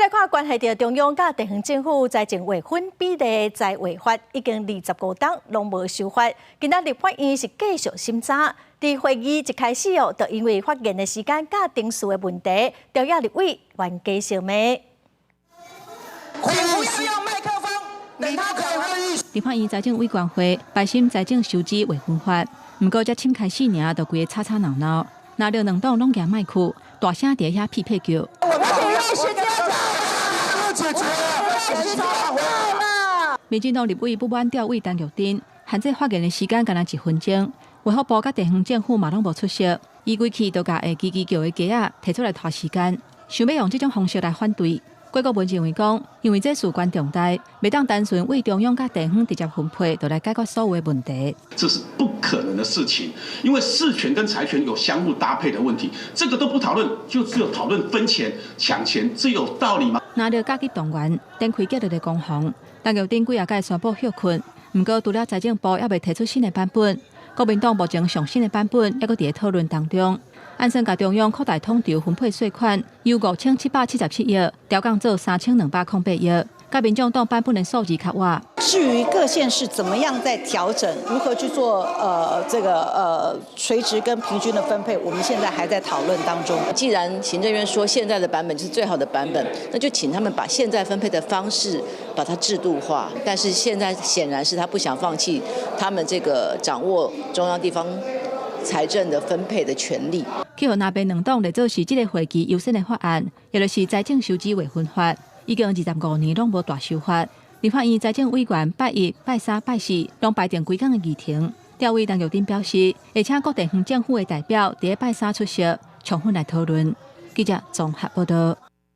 來看關係著中央佮地方政府財政劃分比例財劃法已經25冬攏無修法，今仔立法院是繼續審查。佇會議一開始哦，就因為發言的時間佮程序的問題，朝野立委冤家相罵。不要用麥克風，你不可會議。立法院財政委員會排審財政收支劃分法，毋過才審開始爾，就規个吵吵鬧鬧，藍綠兩黨攏舉麥克，大聲佇遐屁屁叫。我們時間解決，時間到了。民進黨立委不滿調委陳玉珍，限制發言的時間干焦一分鐘，衛福部佮地方政府嘛攏無出席，伊規氣就共會吱吱叫的雞仔提出來拖時間，想欲用這種方式來反對。郭國文認為講，因為這事關重大，袂當單純為中央佮地方直接分配，就來解決所有的問題。這是不可能的事情，因為事權跟財權有相互搭配的問題，這個都不討論，就只有討論分錢、搶錢，這有道理嗎？藍綠佮動員，展開激烈的攻防，陳玉珍幾仔擺宣布歇睏，毋過除了財政部猶未提出新的版本，國民黨目前上新的版本猶閣佇咧討論當中。按算共中央擴大統籌分配稅款，由5777億調降做3208億，佮民眾黨版本的數字較倚。至於各縣市怎麼樣在調整，如何去做這個垂直跟平均的分配，我們現在還在討論當中。既然行政院說現在的版本就是最好的版本，那就請他們把現在分配的方式把它制度化。但是現在顯然是他不想放棄他們這個掌握中央地方財政的分配的權利。去予藍白兩黨列做是這个會期優先的法案，也就是財政收支劃分法，已經25年攏無大修法。立法院財政委員拜一、拜三、拜四攏排定規工的議程。調委陳玉珍表示，會請各地方政府的代表佇咧拜三出席，充分來討論。記者綜合報道。